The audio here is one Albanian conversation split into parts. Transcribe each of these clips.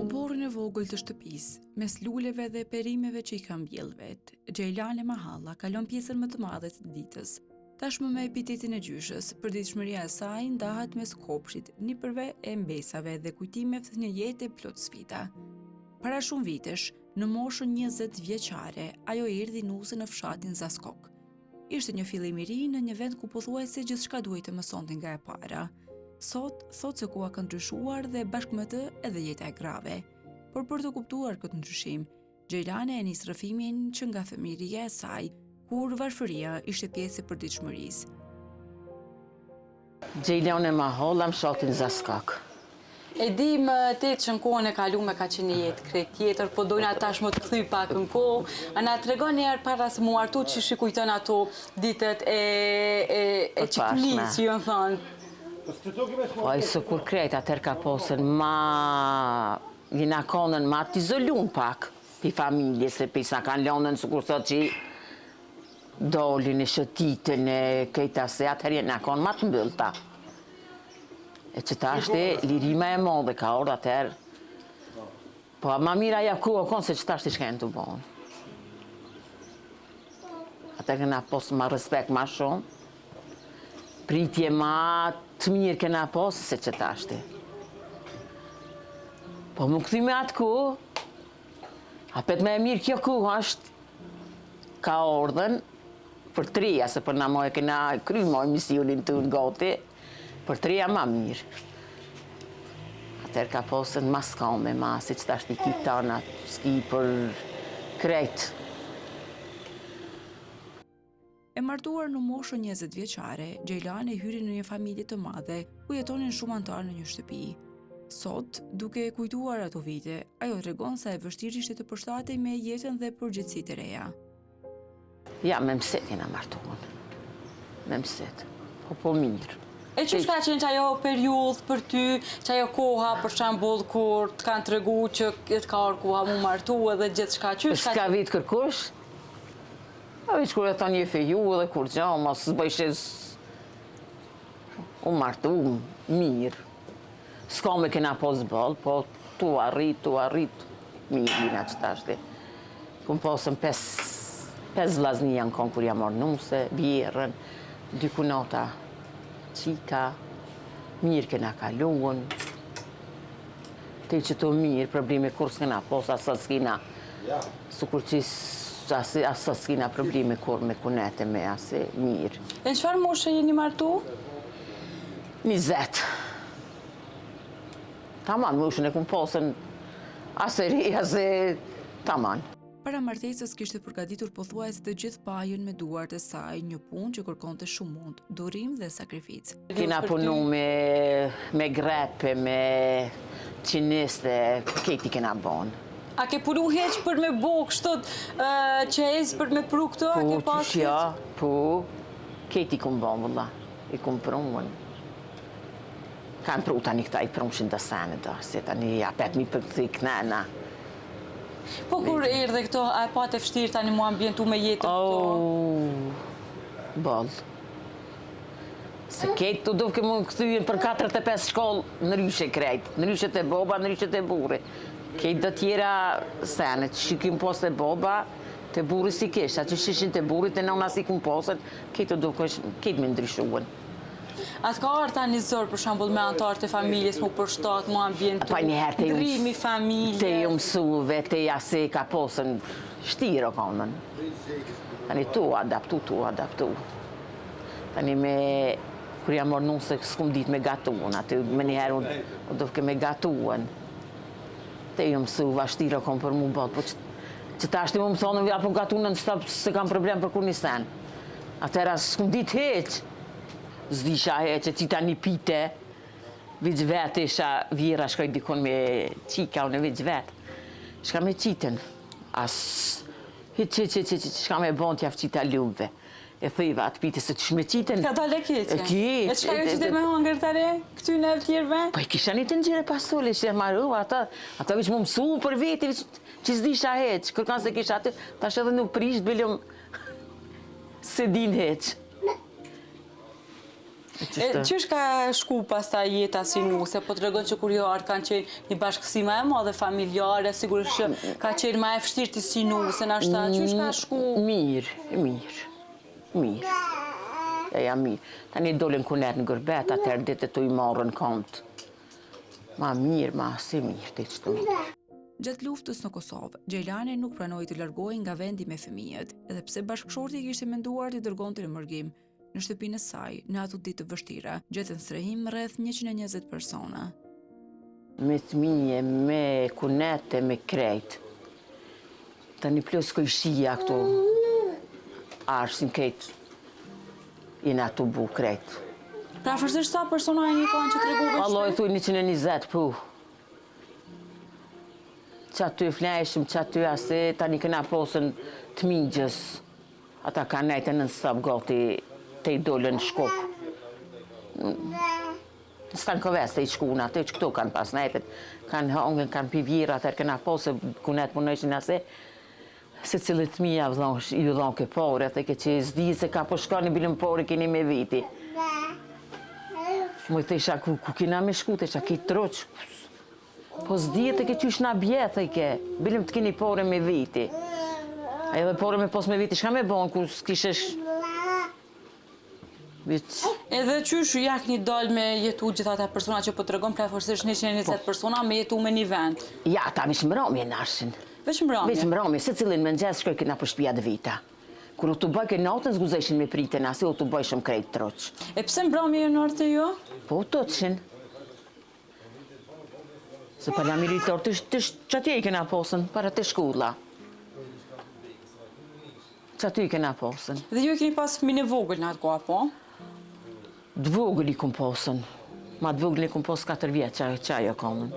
oborrin e vogël të shtëpisë, mes luleve dhe perimeve që i ka mbjellë vetë, Xhejlane Mahalla kalon pjesën më të madhe të ditës. Tashmë me epitetin e gjyshës, përditshmëria e saj ndahet mes kopshtit, nipërve e mbesave dhe kujtimeve të një jete plot sfida. Para shumë vitesh, në moshën 20 vjeçare, ajo erdhi nuse në fshatin Zaskok. Ishte një fillim i ri në një vend ku pothuajse gjithçka duhej të mësonte nga e para. Sot, thotë se koha ka ndryshuar dhe bashkë me të edhe jeta e grave. Por për të kuptuar këtë ndryshim, Xhejlane e nis rrëfimin që nga fëmijëria e saj, kur varfëria ishte pjesë e përditshmërisë. Xhejlane Mahalla në fshatin Zaskok. E dim te që në kohën e kalume ka qenë një jetë krejt tjetër, po dojna tash me të kthy pak në kohë. A na tregon një herë para se mu martu qysh i kujton ato ditët e e e çiknisë që janë thonë. Po ai sikur krejt atëherë ka pasën ma jena konën ma t'izolun pak pi familjes se pi s'na kanë lonën sikur sot që dolin e shëtitën e krejt ase atëherë jena konë ma të mbyllta. E që tashti liri ma e madhe ka ardhë atëherë. Po ma mirë ajo kohë o konë se që tashti çka janë tu bo. Atëherë kena pos ma respekt ma shumë, pritje ma të mirë kena pos se që tashti. Po m'u kthy me atë kohë, apet ma e mirë kjo kohë është ka ardhën për të reja, se për na mo e kena kry mo misionin tonë gati, për të reja ma mirë. Atëherë ka pasën ma skame, ma si që tashti ki tana, s'ki për krejt. E martuar në moshën 20 vjeçare, Xhejlane hyri në një familje të madhe, ku jetonin shumë anëtarë në një shtëpi. Sot, duke kujtuar ato vite, ajo tregon sa e vështirë ishte të përshtatej me jetën dhe përgjegjësitë e reja. Ja, me mësit jena martuar. Me mësit. Po, po mirë. E qysh ka qenë qajo periudhë për ty, qajo koha, për shembull, kur të kanë tregu që të ka ardhë koha mu martu edhe gjithçka, qysh ka... S'ka vitë kërkush, a veç kur e thonë je feju edhe kur gjo, mos s'bëjshe u martu mirë. S'kame kena pos boll, po tu arrit, tu arrit, mirë jena që tashti. Kum pasën pes, pes vllazni janë konë kur jam marrë nuse, vjerrën, dy kunata, qika, mirë kena kaluën, te që të mirë, probleme kurrë s'kena pos, as sot s'kena, sikur që as, as sot s'kena probleme kurrë me kunete me asi, mirë. E në çfarë moshe jeni martu? 20. Taman, moshën e kum pasën as e ri, as e taman. Para martesës kishte përgatitur pothuajse të gjithë pajën me duart e saj, një punë që kërkonte shumë mund, durim dhe sakrificë. Kena punu me, me grepe, me qiniste, krejt i kena bon. A ke punu hiç për me bo kështu çejiz për me pru këto? A Po, ke pas qysh jo, po, krejt i kum bon, vëlla. I kum pru unë. Kanë pru tani këta i prunshin do sene do, se tani apet mi përkthy knena. Po kur erdhe këtu, a e pate vështirë tani mu ambientu me jetën këtu? Oh, boll. Se krejt të duke mu kthyen për 45 shkollë, nryshe krejt, nryshe te boba, nryshe te burri. Krejt do tjera sene, që kim pos te boba, te burri s'i kisha, që ishin te burri, te nona s'i kum posën, Krejt të dukesh, krejt me ndryshuen. A të ka ardhë tani zor, për shembull, me anëtarët e familjes, mu përshtat, mu ambientu, Pa njëherë te ju ndrimi familjes? Te ju mësuve, te jasi ka posën, shtirë o konën. Tani tu adaptu, tu adaptu. Tani me, kur jam marrë nuse, s'kum dit me gatuen, aty me njëherë u dofke me gatuen. Te ju mësuva, shtirë o konë për mu botë, po që, që tashti mu më thonë, ja po gatu non stop, s'e kam problem për kurrnjë sen. Atëhera s'kum dit hiç, s'disha hiç, e qita një pite, veç vetë isha, vjerra shkoj dikun me qika, unë veç vetë. Shka me qitën, as, hiç, hiç, hiç, hiç, shka me bon t'ja qita lopve. E theva atë pite se qysh me qitën. Ka dalë e keqe. E keqe. E çka ju qite me hangër tani? Këtyne tjerëve? Po i kisha një tenxhere pasole, që e maru, ata, ata veç mu mësu për veti, veç që s'disha hiç, kërkan s'e kisha aty, tash edhe nuk prish, bilëm, s'e din hiç. E qysh ka shku pastaj jeta si nuse, po tregon që kur je ardhë kanë qenë një bashkësi ma e madhe familjare, sigurisht që ka qenë ma e vështirë ti si nuse, nashta, qysh ka shku? Mirë, mirë, mirë. E ja mirë. Tani dolën kunet në gurbet, atëherë ditë tu i marrën komt. Ma mirë, ma si mirë, të qëtu mirë. Gjatë luftës në Kosovë, Xhejlani nuk pranoi të largohej nga vendi me fëmijët, edhe pse bashkëshorti kishte menduar t'i dërgonte në mërgim. Në shtëpinë e saj, në ato ditë të vështira, gjetën strehim rreth 120 persona. Me fëmije, me kunete, me krejt. Tani plus kojshia këtu, arsin krejt, jena tubu krejt. Përafërsisht sa persona jeni kanë që tregove shpe? Allo, i thuj 120, pu. Qaty flejshim, qaty asi, tani kena posën të mixhës. Ata kanë nejtë non stop gati te i dolën në Shkup. Në Stankovec te i shkun aty që këtu kanë pas nejtë, kanë hongën, kanë pi birrë, atëherë kena pasë, kunet punojshin ase, secilit fëmi ja dhonë, ju dhonë ke pare, thojke që s'di se ka po shkoni bilëm pare keni me veti. Moj thojsha, ku, ku kena me shku, thojsha, ki troç, Po s'dihet thojke qysh na bje, thojke, bilëm të keni pare me veti. Edhe pare me pos me veti, shka me bon, ku s'kishesh... Veç... Edhe qysh ja keni dalë me jetu gjithë ata persona që po tregon përafërsisht 120 po. persona me jetu me një vend? Ja, ata veç mramje nashin. Veç mramje? Veç mramje, secilin mëngjes shkojke nëpër shpia të veta. Kur u tubojke natën s'guxojshin me pritën asi u tubojshëm krejt troç. E pse mramje janë ardhë te ju? Po u tutshin. Se paramilitarë të, të, që aty i kena posën, para te shkolla. Që aty i kena posën. Dhe ju e keni pas fëmin e vogël në atë kohë, apo? Të vogël i kum posën. Ma të vogël i kum posë 4 vjetë që, që ajo komën.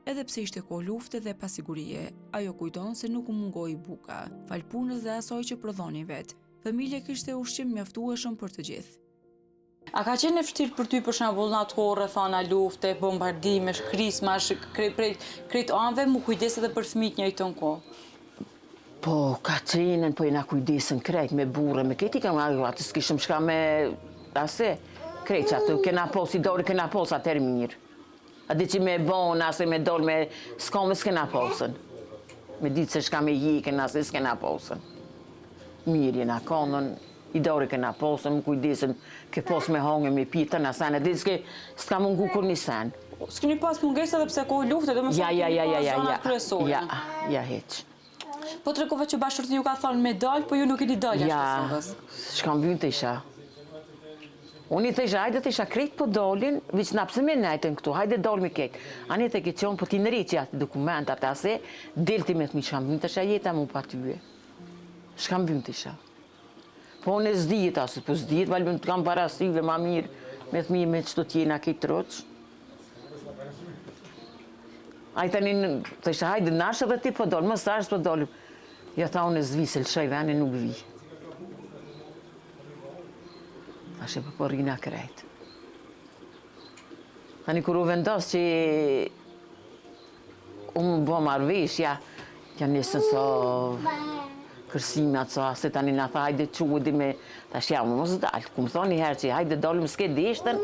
Edhe pse ishte kohë lufte dhe pasigurie, ajo kujton se nuk u mungoi buka, falë punës dhe asaj që prodhonin vetë. Familja kishte ushqim mjaftueshëm për të gjithë. A ka qenë e vështirë për ty për shembull në atë kohë rrethana lufte, bombardimesh, krismash, krejt prej krejt anëve mu kujdes edhe për fëmijët njëjtën kohë? Po, ka qenë, po jena kujdesën krejt me burrë, me krejt i kam, atë s'kishëm shka me, ase, krejt që atë kena pos, i dorë kena pos atëherë mirë. A di që me bon, ase me dol me, s'ka me s'kena posën. Me ditë se shka me jekën, ase s'kena posën. Mirë jena konën, i dore kena posën, më kujdesën, ke pos me hongë, me pi, të në sene, di s'ke, s'ka mungu kur një sen. S'keni pas mungesë edhe pse kohë lufte, do me Ja, thënë ja, keni ja, ja, pas ja, zonat ja, kryesore. ja, ja, hiq. Po tregove që bashkëshorti ju ka thonë me dal, po ju nuk keni dalë jashtë Ja, Kosovës. s'ka më vynë të isha. Unë i thesha, hajde thesha, krejt po dolin, veç na pse me nejtën këtu, hajde dol me krejt. Ani the ke qonë, po ti nreqi atë dokumentat, ase, del ti me fëmijë, çka më vynë të isha jeta mu pa tyje. Çka më vynë të isha. Po unë e s'dihet asë, po s'dihet, valbën të kam para syve ma mirë, me fëmijë me qëto t'jena krejt troç. Ai tani, thesha, hajde nash edhe ti po dol, mos tash po dol. Ja tha unë s'vi, se lëshoj venin nuk vi. Tash e po po rrina krejt. Tani kur u vendos që u më bo marrëveshja, ja nisën so kërsimat, so ase tani na tha hajde që di me, tash ja, më mos dal, ku më thonë një herë që hajde dolëm s'ke deshtën,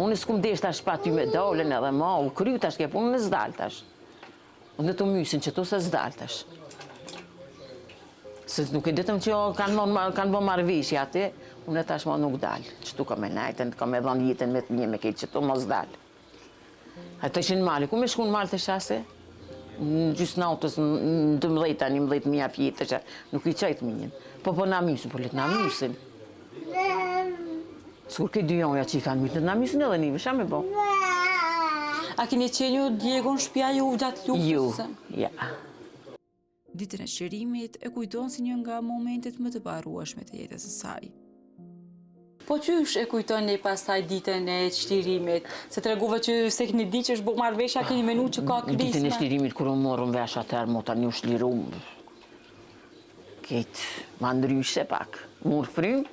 unë s'kum desht tash pa ty me dolën edhe ma, u kry tash ke punë, unë s'dal tash. Unë të mysin që tu se s'dal tash. Se nuk e ditëm që jo, kanë mon, kanë bo marrëveshje aty, unë tash ma nuk dal. Që tu ka me nejtën, ka me dhonë jetën me të një me këtë që tu mos dal. A të ishin mali, ku me shku në malë të shase? Në gjysë natës, në 12, 11 mija fjetë, të nuk i qajtë mijën. Po po na mysin, po le të na mysin. Sikur këtë dyjonja që i kanë mytë, le të na mysin edhe një, sha me bo? A keni qenë ju djegun shtëpia ju gjatë luftës? Ju, ja. Ditën e çlirimit e kujton si një nga momentet më të paharrueshme të jetës së saj. Po qysh e kujtoni pastaj ditën e çlirimit? Se tregove që se keni ditë që është bërë marrëveshja, keni menu që ka krisma. Ditën e çlirimit kur u morëm vesh atëherë, mo tani u çlirum. Krejt, ma ndryshe pak. Mur frym.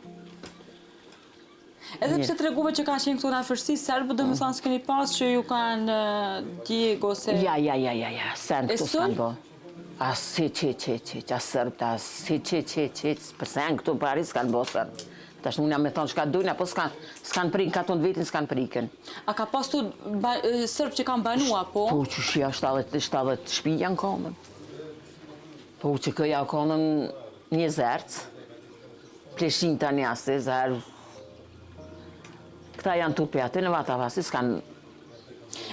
Edhe pse tregove që kanë qenë këtu në afërsi serbët, do me thënë s'keni pas që ju kanë djeg ose... Ja, ja, ja, ja, ja, sen E këtu sul? s'kanë bo. As hiq, hiq, hiq, hiq, as serbët, as hiq, hiq, hiq, hiq, për sen këtu pari s'kanë bo serbët. Tash unë jam me thonë çka dojnë, apo s'kan, s'kan prik n'katun vetin, s'kan prikën. A ka pas tu sërbë që kanë banu, apo? Po, qysh ja, 70, 70 shpi janë konën. Po, që këja konën një zerc, pleshin të një ase, zërë. Këta janë tupi aty në vatavasi, s'kan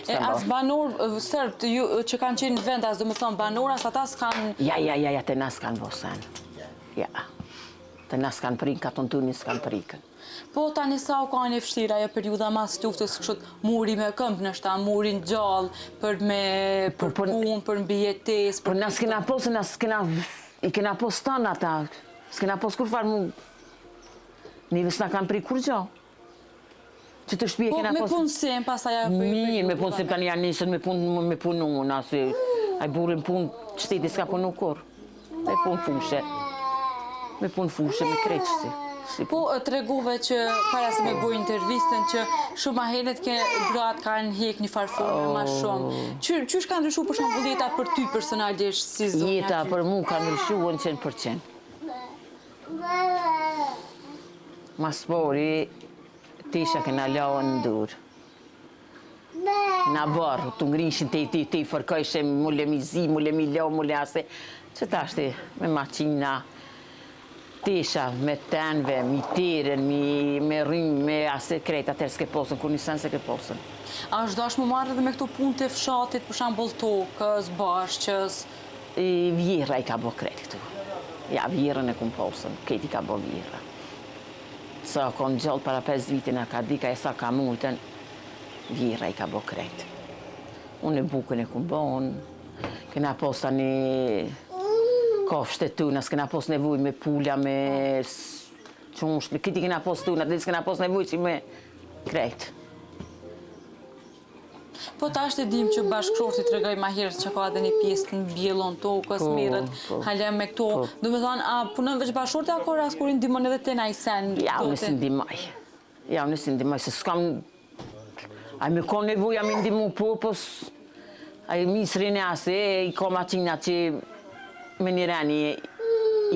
E as banor sërbë që kanë qenë vendas, do me thonë banor, as ata s'kan... Ja, ja, ja, ja, te na s'kan bo sen. Ja. Te na s'kan prikë, katun tunin s'kan prikën. Po tani sa u kanë e vështirë ajo periudha mas luftës kështu mu rimëkëmb ndoshta mu ringjall për me për po, po, punë, për mbijetesë, për... Po na s'kena posë, na s'kena, i kena posë tanë ata, s'kena posë kurrfarë mu, neve s'na kanë prikë kurgjo. Që të shpije po, kena posë... Po, me punësim, pastaj ajo për... Mirë, me punësim, tani janë nisën me punë, me punu, na si... Ai burri n'punë, shteti s'ka punu kurrë. Me punë fushe. Me punë fushe, me krejt si. Si po, tregove që para se me bo intervistën që shumë ma herët ke gratë kanë hjek një farë forme ma shumë. Oh. Qysh ka ndryshu për shembull jeta për ty personalisht si zonja? Jeta për mu ka ndryshu në 100%. Ma s'pari, tesha kena la në durë. Na barë, të ngrishin të të të fërkojshe, mule mi zi, mule mi lo, mule ase. Që tashti, me maqina, tesha, me tenve, mi teren, mi, me rrymë, me ase krejt, atëherë s'ke posën, kur një sen s'e ke posën. A është dashtë mu marrë edhe me këto punë të fshatit, për shembull tokës, bashqës? Vjehrra i ka bo krejt këtu. Ja, vjehrrën e kum posën, krejt i ka bo vjehrra. Sa kon gjallë para 5 vite na ka dika e sa ka mujtën, vjehrra i ka bo krejt. Unë e bukën e kum bo, unë kena pos tani kafshët e tuna, s'kena pos nevoj me pula, me qumsht, me krejt i kena pos tuna, dhe s'kena pos nevoj që me krejt. Po tash e dim që bashkëshorti tregoi ma herët që ka edhe një pjesë të mbjellun tokës, po, merret po, hala me këto. Po. Do me thonë, a punon veç bashkëshorti, a ka rast kur i ndihmon edhe ti naj sen? Ja, unë s'i ndihmoj. Ja, unë s'i ndihmoj, se s'kam... Ai me konë nevoja me ndihmu, po, po... Ai misrin e ase, i ka maqina që me një reni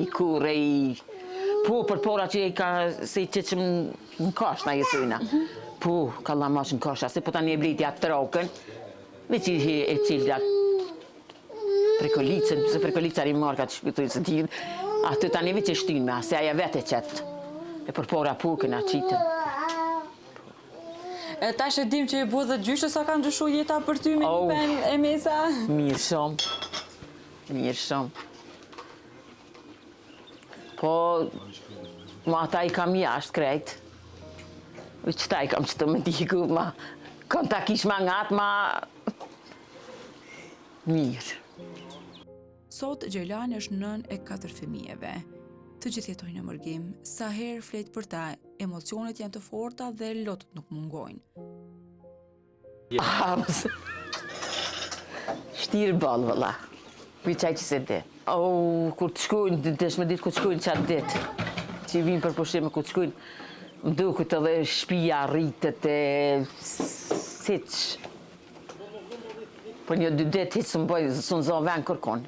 i kure, i... Po, për pora që i ka, se i që që Në kosh na jetojna. Po, kallamash në kosh, ase po tani e blejti atë trokën, veç i e qelë atë prekolicën, se prekolica rimarka të shpëtoj se ti, atë tani veç e shtyn me, ase aja vetë e qetë. E përpara po, kena qitën. E tash e dim që je bo dhe gjyshe, sa ka ndryshu jeta për ty me oh, nipa e mesa? Mirë shumë, mirë shumë. Po, ma ata i kam jashtë krejt. Qëta i kam qëtu me diku, ma kon ta kish ma ngat, ma mirë. Sot, Xhejlani është nënë e katër fëmijëve. Të gjithë jetojnë në mërgim, sa herë flet për ta, emocionet janë të forta dhe lotët nuk mungojnë. Shtirë boll, vëlla. Pi qaj që se di. O, kur të shkujnë, desh me ditë kur të shkujnë qatë ditë. Që i vinë për pushime, kur të shkujnë, më duket edhe shpia rritet e siç. Për një dy ditë hiç s'më bëj, s'më zo ven kërkun.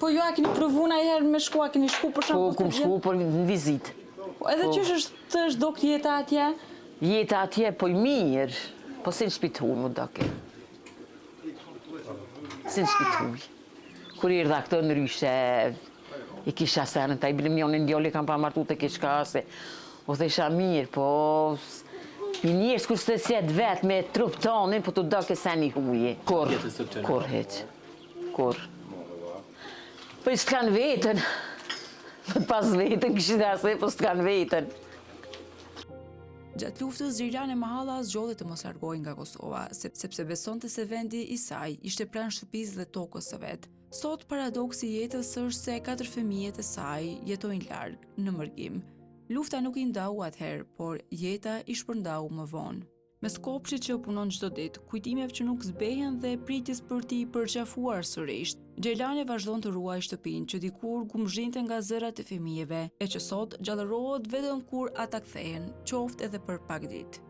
Po ju a keni provu najherë me shku, a keni shku për shembull? Po, kum shku për në vizitë. Po edhe po. qysh është të është dok jeta atje? Jeta atje, po i mirë, po si në shpi t'huj m'u doke. Si në shpi t'huj. Kur erdha këtu ndryshe, i kisha senët, ta i bilim njonin djali kam pa martu të kishka se, o thesha mirë, po një njerëz kur s'të qet vetë me trup tonin, po t'u doke sen i huji. Kur, kur hiç, kur. Po i s'të kanë vetën, po të pas vetën, kishin ase, po s'të kanë vetën. Gjatë luftës, Xhejlane Mahalla zgjodhi të mos largohej nga Kosova, sepse besonte se vendi i saj ishte pranë shtëpisë dhe tokës së vet. Sot paradoksi i jetës është se katër fëmijët e saj jetojnë larg, në mërgim. Lufta nuk i ndau atëherë, por jeta i shpërndau më vonë. Mes kopshtit që punon çdo ditë, kujtimeve që nuk zbehen dhe pritjes për t'i përqafuar sërish, Xhejlane vazhdon të ruajë shtëpinë që dikur gumëzhinte nga zërat e fëmijëve, e që sot gjallërohet vetëm kur ata kthehen, qoftë edhe për pak ditë.